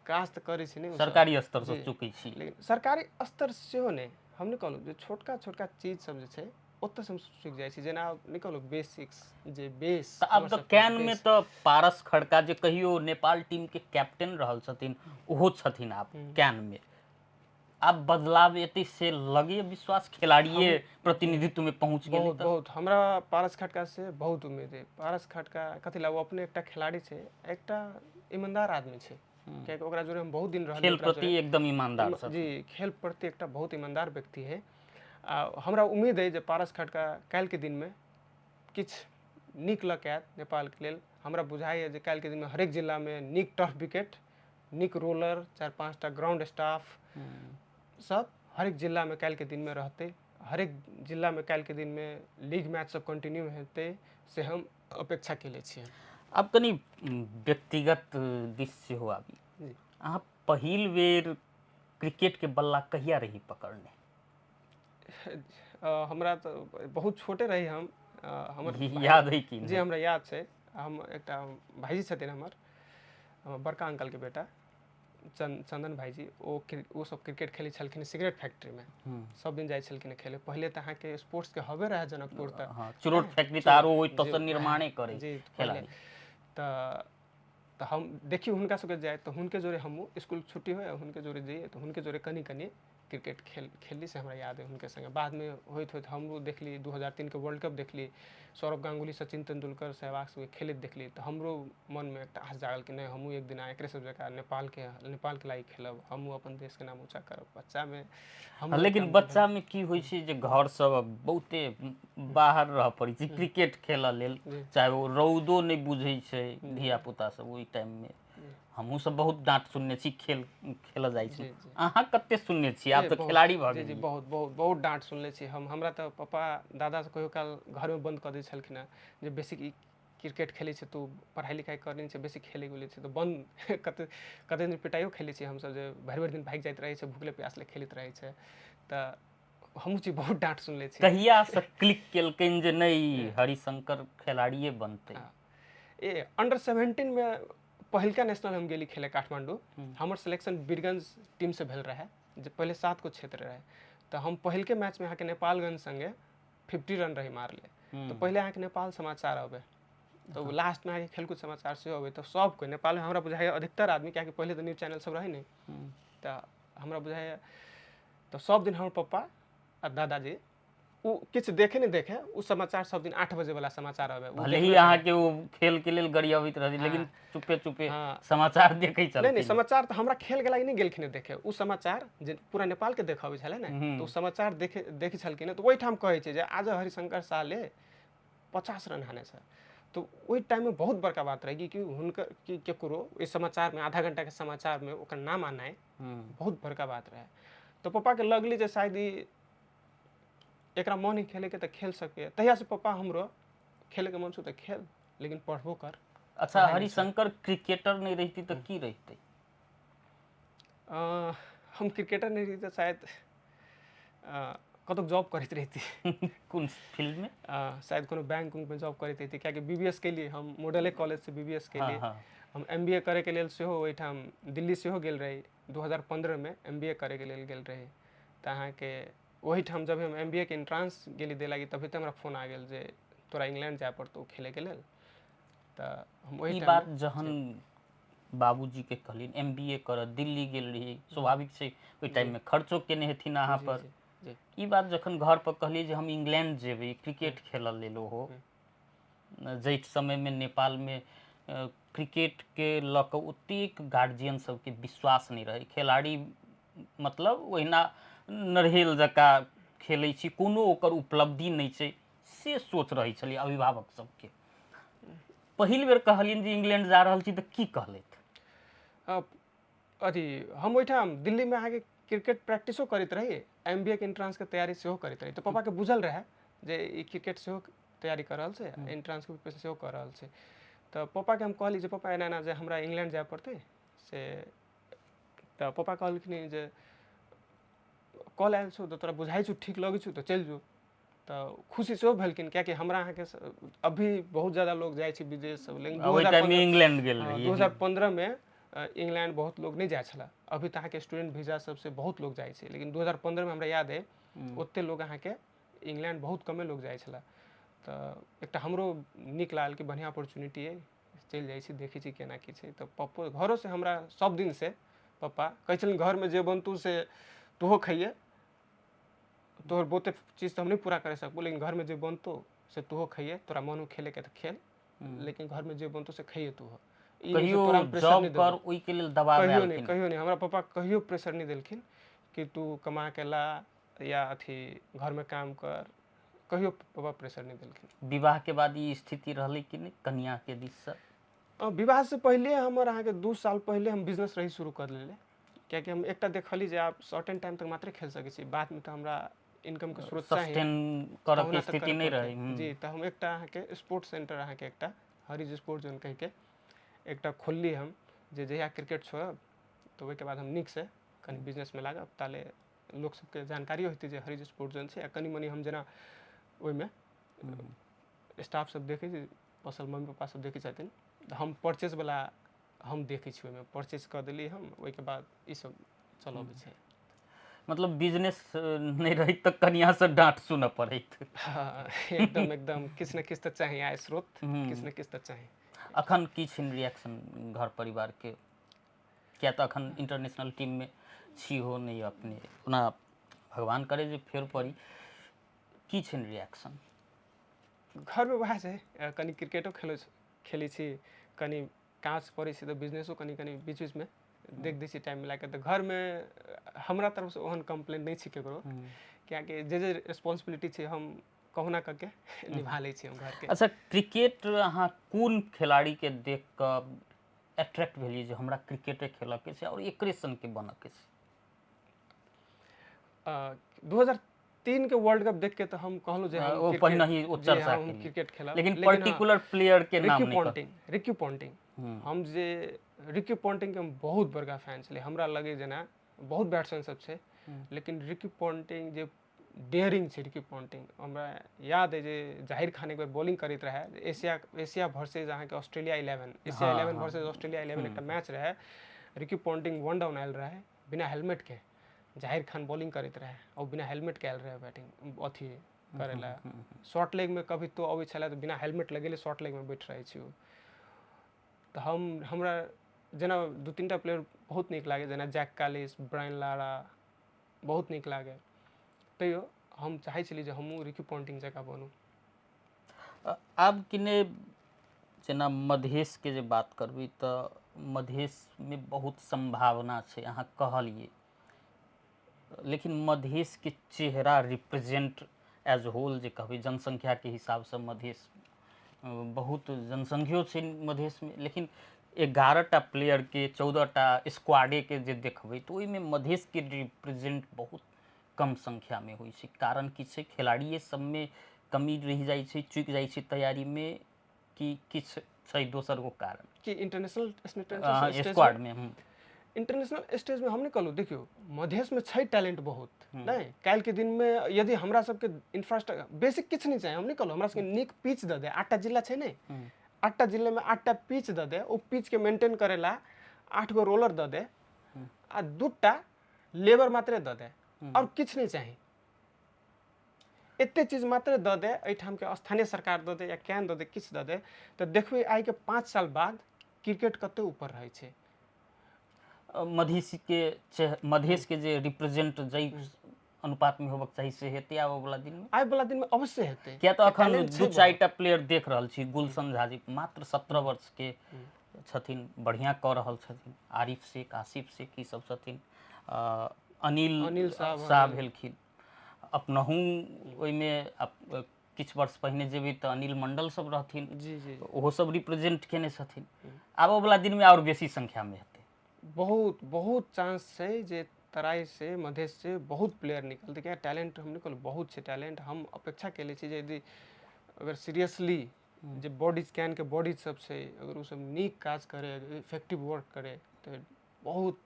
काज तऽ करै छै नहि, सरकारी स्तरसँ चुकै छी। लेकिन सरकारी स्तर सेहो नहि, हम नहि कहलहुँ जे छोटका छोटका चीज सब जे छै ओतऽसँ हम सीख जाइ छी, जेना नहि कहलहुँ बेसिक्स जे बेस। तऽ आब तऽ कैनमे तऽ पारस खड़का जे कहियो नेपाल टीमके कैप्टन रहल छथिन, ओहो छथिन आब कैनमे। आब बदलाव एतै से लगैए विश्वास, खिलाड़िए प्रतिनिधित्वमे पहुँच गेलै? बहुत बहुत। हमरा पारस खड़का से बहुत उम्मीद है। पारस खड़का कथी ला, ओ अपने एकटा खिलाड़ी छै, एकटा ईमानदार आदमी छै, कियाकि ओकरा जोरे हम बहुत दिन रहल। खेल प्रति एकदम ईमानदार जी, खेल प्रति एकटा बहुत ईमानदार व्यक्ति है। आ हमरा उम्मीद अइ जे पारस खड़का काल्हिके दिनमे किछु नीक लऽ कऽ आयत नेपालके लेल। हमरा बुझाइए जे काल्हिके दिनमे हरेक जिलामे नीक टर्फ विकेट, नीक रोलर, 4-5 टा ग्राउंड स्टाफ सब हरेक जिलामे काल्हिके दिनमे रहतै। हरेक जिलामे काल्हिके दिनमे लीग मैच सब कंटिन्यू हेतै, से हम अपेक्षा केले छियै। आब कनि व्यक्तिगत दिस सेहो आबी। अहाँ पहिल बेर क्रिकेटके बल्ला कहिया रही पकड़ने? हमरा तऽ बहुत छोटे रही हम। हमर याद है कि जी? हमरा याद छै। हम एकटा भाईजी छथिन हमर, हमर बड़का अंकलके बेटा चंदन भाईजी, ओ ओ सब क्रिकेट खेलै छलखिन सिगरेट फैक्ट्रीमे, सब दिन जाइ छलखिन खेले। पहिले तऽ अहाँके स्पोर्ट्सके हबे रहै जनकपुर तऽ। हँ, चुरोट फैक्ट्री तऽ आरो ओहि तसँ निर्माणे करै जी पहिले तऽ हम देखी हुनका सबके जाइत, तऽ हुनके जोरे हमहूँ इसकुल छुट्टी होइ हुनके जोरे जइए, तऽ हुनके जोरे कनि कनि क्रिकेट खेलली से हमरा याद है हुनके संगे। बादमे होइत होइत हमरो देखली 2003 के वर्ल्ड कप देखली, सौरभ गांगुली, सचिन तेंदुलकर, सहवाग सबके खेलैत देखली, तऽ हमरो मनमे एकटा आस जागल कि नहि हमहूँ एक दिना एकरे सब जकाँ नेपालके लागि खेलब, हमहूँ अपन देशके नाम ऊँचा करब। बच्चामे हमरो लेकिन एकटा मन बच्चा में की होइ छै जे घर सब बहुते बाहर रह पड़ै छै क्रिकेट खेलऽ लेल, चाहे ओ रौदो नहि बुझै छै धिया पुता सब ओहि टाइम में। हमहूँ सब बहुत डाँट सुनने छी खेल खेलऽ जाइ छी। अहाँ कते सुनने छी? आब तऽ खिलाड़ी भऽ गेलियै। जी बहुत बहुत बहुत डाँट सुनले छी हम। हमरा तऽ पप्पा दादा से कहियो काल घरमे बन्द कऽ दै छलखिन हेँ जे बेसी क्रिकेट खेलै छै तू, पढ़ाइ लिखाइ करै छै, बेसी खेलै उलै छै, तऽ बन्द कते कते दिन पिटाइयो खेलै छी हमसब, जे भरि भरि दिन भागि जाइत रहै छै, भुखले प्यासले खेलैत रहै छै। तऽ हमहूँ छी बहुत डाँट सुनले छी। कहिया से क्लिक केलकनि जे नहि हरिशंकर खिलाड़िए बनतै? ए अंडर 17 में पहिलका नेशनल हम गेली खेले काठमांडू। हमर सिलेक्शन बीरगंज टीम से भेल रहे, जे पहले 7 गो क्षेत्र रहे। तऽ हम पहिलके मैच में अहाँके नेपालगंज संगे 50 रन रही मारले। तऽ पहिले अहाँके नेपाल समाचार अबै, तऽ लास्ट में अहाँके खेलकूद समाचार सेहो अबै। तऽ सब कोइ नेपालमे हमरा बुझाइए अधिकतर आदमी, कियाकि पहिले तऽ न्यूज चैनल सब रहै नहि, तऽ हमरा बुझाइए तऽ सब दिन हमर पप्पा आ दादाजी ओ किछु देखे नहि देखे, ओ समाचार सब दिन 8 बजे वाला समाचार अबै। भले ही अहाँके ओ खेल के लेल गरियबैत रहै, लेकिन चुपे चुपे समाचार देखै छलखिन। नहि, समाचार तऽ हमरा खेल के लागि नहि गेलखिन देखे, ओ समाचार जे पूरा नेपाल के देखबै छलै ने, तऽ ओ समाचार देखे छलखिन। तऽ ओहिठाम कहै छै जे आज हरिशंकर शाहले 50 रन हाने छै। तऽ ओहि टाइममे बहुत बड़का बात रहै कि हुनकर कि केकरो ओहि समाचारमे आधा घंटाके समाचारमे ओकर नाम आनाइ बहुत बड़का बात रहै। तऽ पप्पाके लगलै जे शायद ई एकरा मन है खेलैके तऽ खेल सकैए। तहियासँ पप्पा हमरो खेलैके मन छौ तऽ खेल, लेकिन पढ़बो कर। अच्छा, हरिशंकर क्रिकेटर नहि रहिती तऽ की रहितै? हम क्रिकेटर नहि रहिती तऽ शायद कतहु जॉब करैत रहिती। कोन फील्डमे? शायद कोनो बैंक उंकमे जॉब करैत रहिती, कियाकि BBS केलियै हम, मॉडले कॉलेजसँ BBS केलियै। हम MBA करैके लेल सेहो ओहिठाम दिल्ली सेहो गेल रही। 2015 मे MBA करैके लेल गेल रही। तऽ अहाँके ओहिठाम जब हम MBA के एंट्रांस गेली दै लागि, तभी तऽ हमरा फोन आ गेल जे तोरा इंग्लैंड जाय पड़तौ खेलैके लेल। तऽ हम ओहि ई बात जहन बाबूजीके कहलियनि MBA करऽ दिल्ली गेल रही, स्वाभाविक छै ओहि टाइममे खर्चो केने हेथिन अहाँ पर। ई बात जखन घर पर कहलियै जे हम इंग्लैंड जेबै क्रिकेट खेलऽ लेल, ओहो जाहि समयमे नेपालमे क्रिकेटके लऽ कऽ ओतेक गार्जियन सबके विश्वास नहि रहै, खेलाड़ी मतलब ओहिना नरहेल जकाँ खेलै छी, कोनो ओकर उपलब्धि नहि छै, से सोच रहै छलै अभिभावक सबके। पहिल बेर कहलियनि जे इंग्लैंड जा रहल छी तऽ की कहलथि? अथी हम ओहिठाम दिल्लीमे अहाँके क्रिकेट प्रैक्टिसो करैत रही, MBA के एंट्रांसके तैयारी सेहो करैत रही। तऽ पप्पाके बुझल रहै जे ई क्रिकेट सेहो तैयारी कऽ रहल छै, एंट्रांसके प्रिपरेशन सेहो कऽ रहल छै। तऽ पप्पाके हम कहली जे पप्पा एना एना जे हमरा इंग्लैंड जाय पड़तै से। तऽ पप्पा कहलखिन जे कॉल आयल छौ तऽ तोरा बुझाइ छौ ठीक लगै छौ तऽ चलि जो। तऽ खुशी सेहो भेलखिन, कियाकि हमरा अहाँके अभी बहुत ज्यादा लोग जाइ छै विदेश सब, लेकिन ओहि टाइममे इंग्लैंड गेल रही। 2015 मे इंग्लैंड बहुत लोग नहि जाइ छलै। अभी तऽ अहाँके स्टूडेंट वीजा सबसँ बहुत लोग जाइ छै, लेकिन 2015 मे हमरा याद अइ ओते लोग अहाँके इंग्लैंड बहुत कमे लोग जाइ छलै। तऽ एकटा हमरो नीक लागल कि बढ़िआँ अपॉर्चुनिटी अइ, चलि जाइ छी, देखै छी केना की छै। तऽ पप्पो घरोसँ हमरा सब दिनसँ पप्पा कहै छलनि घरमे जे बनतौ से तोहो खइहे, तोहर बहुते चीज तऽ हम नहि पूरा करि सकबो, लेकिन घरमे जे बनतौ से तोहो खइहे, तोरा मन हो खेलैके तऽ खेल, लेकिन घरमे जे बनतौ से खइहे तोहो। ई नहि जे कहियो तोरा हम प्रेशर जॉब नहि कर देबो। ओहिके लेल दबाव कहियो नहि, कहियो नहि हमरा पप्पा कहियो प्रेशर नहि देलखिन कि तू कमा के ला या अथी घरमे काम कर, कहियो पप्पा प्रेशर नहि देलखिन। विवाहके बाद ई स्थिति रहलै कि नहि कनियाके दिससँ? विवाहसँ पहिले हमर अहाँके 2 साल पहिले हम बिजनेस रही शुरू कर लेले, कियाकि हम एकटा देखली जे आब सर्टेन टाइम तक मात्रे खेल सकै छी, बादमे तऽ हमरा इनकमके स्रोत चाही, सस्टेन करऽके स्थिति नहि रहै जी। तऽ हम एकटा अहाँके स्पोर्ट्स सेंटर अहाँके एकटा हरीज स्पोर्ट जोन कहिके एकटा खोलली हम, जे जहिया क्रिकेट छोड़ब तऽ ओहिके बाद हम नीकसँ कनि बिजनेसमे लागब, ताले लोक सबके जानकारियो हेतै जे हरीज स्पोर्ट जोन छै। आ कनि मनि हम जेना ओहिमे स्टाफ सब देखै छै, बसल मम्मी पप्पा सब देखै छथिन, तऽ हम परचेजवला हम देखै छी, ओहिमे परचेज कऽ देली हम, ओहिके बाद ई सब चलबै छै। मतलब बिजनेस नहि रहैत तऽ कनियासँ डाँट सुनऽ पड़ैत। हँ, एकदम एकदम, किछु ने किछु तऽ चाही आय स्रोत, किछु ने किछु तऽ चाही। अखन की छै रिएक्शन घर परिवारके? किया तऽ अखन इंटरनेशनल टीममे छी हो नहि अपने, ओना भगवान करे जे फेर पड़ी, की छनि रिएक्शन? घरमे वएह छै, कनि क्रिकेटो खेलै छी, कनि काज करै छी तऽ बिजनेसो कनि कनि बीच बीचमे देख दै छी टाइम मिलाके। तऽ घरमे हमरा तरफसँ ओहन कम्प्लेन नहि छै ककरो, कियाकि जे जे रिस्पॉन्सिबिलिटी छै हम कहुना कऽ के निभा लै छी हम घरके। अच्छा, क्रिकेट अहाँ कोन खेलाड़ीके देख कऽ अट्रैक्ट भेलियै जे हमरा क्रिकेटे खेलऽके छै आओर एकरे सनके बनऽके छै? 2003 के वर्ल्ड कप देख के तऽ हम कहलहुँ जे हम ओ पहिनहि ओ चर्चा हम क्रिकेट खेलब, लेकिन पर्टिकुलर प्लेयर के नाम रिकी पॉन्टिंग, रिकी पॉन्टिंग। हम जे रिकी पॉन्टिंग के हम बहुत बड़का फैन छलै। हमरा लगे जेना बहुत बैट्समैन सब छै, लेकिन रिकी पॉन्टिंग जे डेयरिंग छै, रिकी पॉन्टिंग। हमरा याद अइ जे जाहिर खान एक बेर बॉलिंग करैत रहै, एशिया एशिया वर्सेज अहाँके ऑस्ट्रेलिया 11, एशिया 11 वर्सेज ऑस्ट्रेलिया 11 एकटा मैच रहै। रिकी पॉन्टिंग वन डाउन आयल रहै बिना हेलमेट के, जाहिर खान बॉलिंग करैत रहै और बिना हेलमेट के आयल रहै बैटिंग अथी करै ला। शॉर्ट लेग में कभी तो अबै छलै तऽ बिना हेलमेट लगेले शॉर्ट लेग में बैठ रहै छी ओ। तऽ हमरा जेना दू तीन टा प्लेयर बहुत नीक लागै, जेना जैक कालिस, ब्रायन लारा बहुत नीक लागै। तैयो हम चाहै छली जे हमहूँ रिकी पॉन्टिंग जकाँ बनू। आब किने जेना मधेशके जे बात करबै तऽ मधेशमे बहुत सम्भावना छै अहाँ कहलियै, लेकिन मधेशके चेहरा रिप्रेजेंट एज होल जे कहबै जनसंख्याके हिसाबसँ मधेश बहुत जनसंख्यो छै मधेशमे, लेकिन 11टा प्लेयरके 14टा स्क्वाडेके जे देखबै तऽ ओहिमे मधेशके रिप्रेजेंट बहुत कम संख्यामे होइ छै। कारण की छै? खेलाड़िए सबमे कमी रहि जाइ छै, चुकि जाइ छै तैयारीमे, कि किछु छै दोसर गो कारण? कि इंटरनेशनल स्क्वाडमे इंटरनेशनल स्टेजमे हम नहि कहलहुँ, देखियौ मधेशमे छै टैलेंट बहुत, नहि काल्हिके दिनमे यदि हमरा सबके इंफ्रास्ट्रक्चर बेसिक किछु नहि चाही, हम नहि कहलहुँ हमरा सबके नीक पिच दऽ दे, 8टा जिला छै ने, 8टा जिलामे 8टा पिच दऽ दे, ओ पिचके मेंटेन करै ला 8 गो रोलर दऽ दे आ 2टा लेबर मात्रे दऽ दे, आओर किछु नहि चाही, एते चीज मात्र दऽ दे एहिठामके स्थानीय सरकार दऽ दे या can दऽ दे, किछु दऽ दे, तऽ देखबै आइके 5 साल बाद क्रिकेट कते ऊपर रहै छै। मधेशके जे रिप्रेजेंट जाहि अनुपातमे होबक चाही से हेतै आबऽ वाला दिनमे? आबि वाला दिनमे अवश्य हेतै, किया तऽ अखन 2-4टा प्लेयर देख रहल छी। गुलशन झा जी मात्र 17 वर्ष के छथिन, बढ़िआँ कऽ रहल छथिन। आरिफ शेख, आसिफ शेख ई सब छथिन, अनिल साह भेलखिन। अपनहु ओहिमे किछु वर्ष पहिने जेबै तऽ अनिल मंडल सब रहथिन, जी जी, ओहो सब रिप्रेजेंट केने छथिन। आबऽ वाला दिनमे आओर बेसी संख्यामे हेतै। बहुत बहुत चांस छै जे तराई से मधेश से बहुत प्लेयर निकलतै, किया टैलेंट हम निकल बहुत छै टैलेंट। हम अपेक्षा केले छी जे यदि अगर सीरियसली जे बॉडी स्कैन के बॉडी सब छै, अगर ओ सब नीक काज करे, इफेक्टिव वर्क करे, तऽ बहुत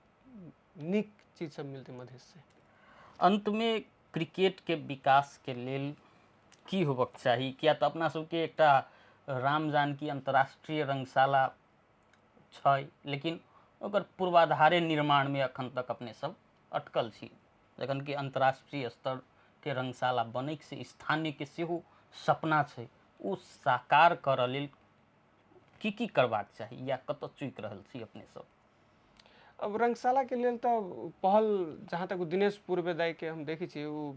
नीक चीज सब मिलतै मधेश से। अंतमे क्रिकेटके विकासके लेल की होबक चाही? किया तऽ अपना सबके एकटा राम जानकी अंतर्राष्ट्रीय रंगशाला छै, लेकिन ओकर पूर्वाधारे निर्माणमे अखन तक अपने सब अटकल छी, जखन कि अंतर्राष्ट्रीय स्तरके रंगशाला बनैके से स्थानीयके सेहो सपना छै, ओ साकार करऽ लेल की की करबाक चाही या कतऽ चुकि रहल छी अपने सब? अब रंगशालाके लेल तऽ पहल जहाँ तक दिनेश पूर्वे दाइके हम देखै छियै, ओ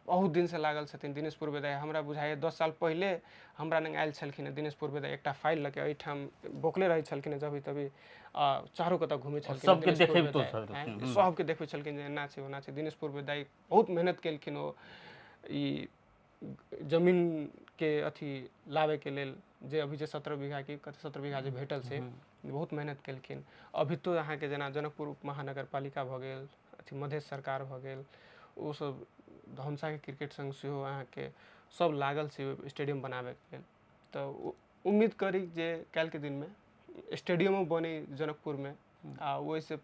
बहुत दिनसँ लागल छथिन। दिनेश पूर्वे दाइ हमरा बुझाइए 10 साल पहिले हमरा लग आयल छलखिन हेँ दिनेश पूर्वे दाइ, एकटा फाइल लऽ के एहिठाम बोकले रहै छलखिन हेँ जभी तभी, चारू कतऽ घुमै छलखिन, सबके देखैतो छलखिन, सबके देखबै छलखिन जे एना छै ओना छै। दिनेश पूर्वे दाइ बहुत मेहनत केलखिन ओ ई जमीनके अथी लाबैके लेल, जे अभी जे 17 बीघा की कते 17 बीघा जे भेटल छै, बहुत मेहनत केलखिन। अभी तो अहाँके जेना जनकपुर उप महानगरपालिका भऽ गेल, अथी मधेश सरकार भऽ गेल, ओसब धनुषाके क्रिकेट संघ सेहो अहाँके सब लागल छै स्टेडियम बनाबैके लेल। तऽ उम्मीद करी जे काल्हिके दिनमे स्टेडियमो बनै जनकपुरमे, आ ओहिसँ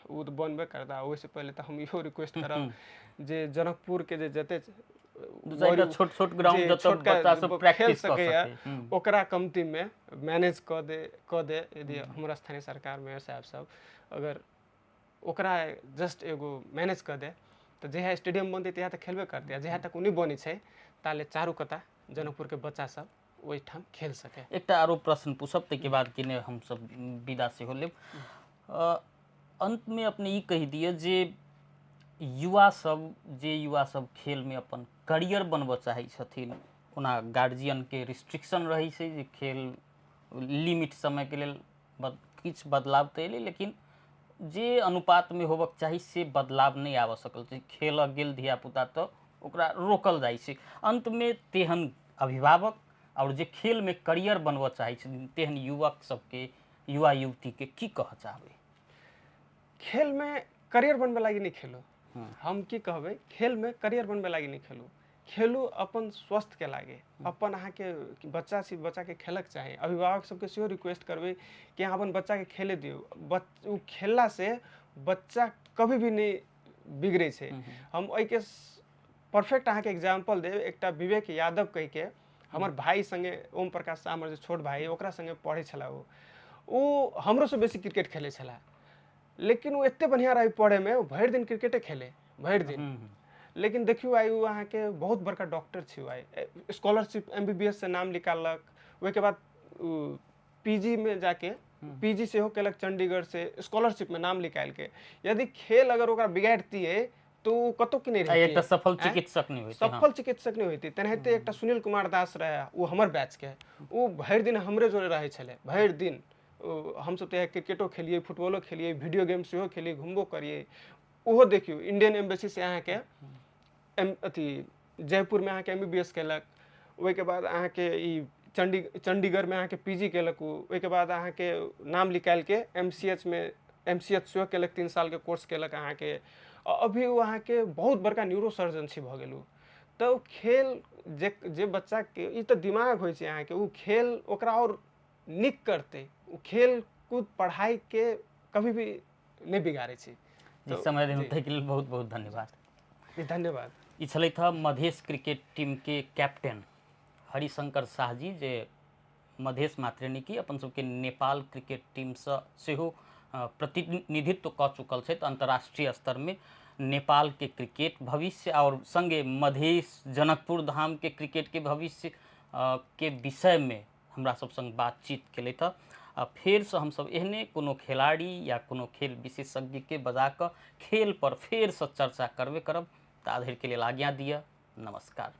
ओ तऽ बनबे करता। ओहिसँ पहिले तऽ हम इहो रिक्वेस्ट करब जे जनकपुरके जे जते छोट छोट ग्राउंड जतऽ बच्चा सब प्रैक्टिस कऽ सकैया ओकरा कमतीमे मैनेज कऽ दे यदि हमर स्थानीय सरकार मेयर साहब सब अगर ओकरा जस्ट एगो मैनेज कऽ दे, तऽ जहिया स्टेडियम बनतै तहिया तऽ खेलबे करतै, आ जहिया तक ओ नहि बनै छै ताले चारू कता जनकपुरके बच्चा सब ओहिठाम खेल सकै। एकटा आरो प्रश्न पूछब, ताहिके बाद कि नहि हमसब विदा सेहो लेब। अन्तमे अपने ई कहि दिअ जे युवा सब, जे युवा सब खेलमे अपन करियर बनबऽ चाहै छथिन, ओना गार्जियनके रिस्ट्रिक्शन रहै छै जे खेल लिमिट समयके लेल किछु बदलाव तऽ एलै, लेकिन जे अनुपातमे होबऽके चाही से बदलाव नहि आबऽ सकल छै। खेलऽ गेल धियापुता तऽ ओकरा रोकल जाइ छै। अन्तमे तेहन अभिभावक आओर जे खेलमे करियर बनबऽ चाहै छथिन तेहन युवक सबके, युवा युवतीके की कहऽ चाहबै? खेलमे करियर बनबै लागि नहि खेलू। हम की कहबै, खेलमे करियर बनबै लागि नहि खेलू, खेलू अपन स्वस्थके लागे। अपन अहाँके बच्चा छी, बच्चाके खेलक चाही। अभिभावक सबके सेहो रिक्वेस्ट करबै कि अहाँ अपन बच्चाके खेले दियौ। ओ खेललासँ बच्चा कभी भी नहि बिगड़ै छै। हम एहिके परफेक्ट अहाँके एग्जाम्पल देब। एकटा विवेक यादव कहिके हमर भाइ सङ्गे, ओम प्रकाश शाह हमर जे छोट भाइ, ओकरा सङ्गे पढ़ै छलै। ओ ओ हमरोसँ बेसी क्रिकेट खेलै छलै, लेकिन ओ एते बढ़िआँ रहै पढ़ैमे, ओ भरि दिन क्रिकेटे खेलै भरि दिन। लेकिन देखियौ, आइ ओ अहाँके बहुत बड़का डॉक्टर छै। ओ आइ स्कॉलरशिप MBBS से नाम निकाललक। ओहिके बाद ओ PG मे जाके PG सेहो केलक चंडीगढ़ से स्कॉलरशिपमे नाम निकालिके। यदि खेल अगर ओकरा बिगाड़तियै तऽ ओ कतहु के नहि आ एकटा रहितियै। सफल चिकित्सक नहि होइतै। सफल चिकित्सक नहि होइतै। तेनाहिते एकटा सुनील कुमार दास रहै, ओ हमर बैचके, ओ भरि दिन हमरे जोरे रहै छलै भरि दिन। ओ हमसब तऽ क्रिकेटो खेलियै, फुटबॉलो खेलियै, वीडियो गेम सेहो खेलियै, घुमबो करियै। ओहो देखियौ, इंडियन एम्बेसी से अहाँके एम अथी जयपुरमे अहाँके MBBS केलक। ओहिके बाद अहाँके ई चण्डीगढ़मे अहाँके PG केलक ओ। ओहिके बाद अहाँके नाम निकालिके MCH मे MCH सेहो केलक, 3 सालके कोर्स केलक अहाँके। अभी ओ अहाँके बहुत बड़का न्यूरो सर्जन छी भऽ गेल ओ। तऽ ओ खेल जे जे बच्चाके ई तऽ दिमाग होइ छै अहाँके, ओ खेल ओकरा आओर नीक करतै। ओ खेल कूद पढ़ाइके कभी भी नहि बिगाड़ै छै। जी, समय देलहुँ ताहिके लेल बहुत बहुत धन्यवाद। जी, धन्यवाद। ई छलथि हँ मधेश क्रिकेट टीमके कैप्टन हरिशंकर शाह जी, जे मधेश मात्रे नहि की अपन सबके नेपाल क्रिकेट टीमसँ सेहो प्रतिनिधित्व कऽ चुकल छथि अन्तर्राष्ट्रीय स्तरमे। नेपालके क्रिकेट भविष्य आओर सङ्गे मधेश जनकपुर धामके क्रिकेटके भविष्य के विषयमे हमरा सब सङ्ग बातचीत केलथि हँ। आ फेरसँ हमसब एहने कोनो खेलाड़ी या कोनो खेल विशेषज्ञके बजा कऽ खेलपर फेरसँ चर्चा करबे करब। ता धरिके लेल आज्ञा दिअ, नमस्कार।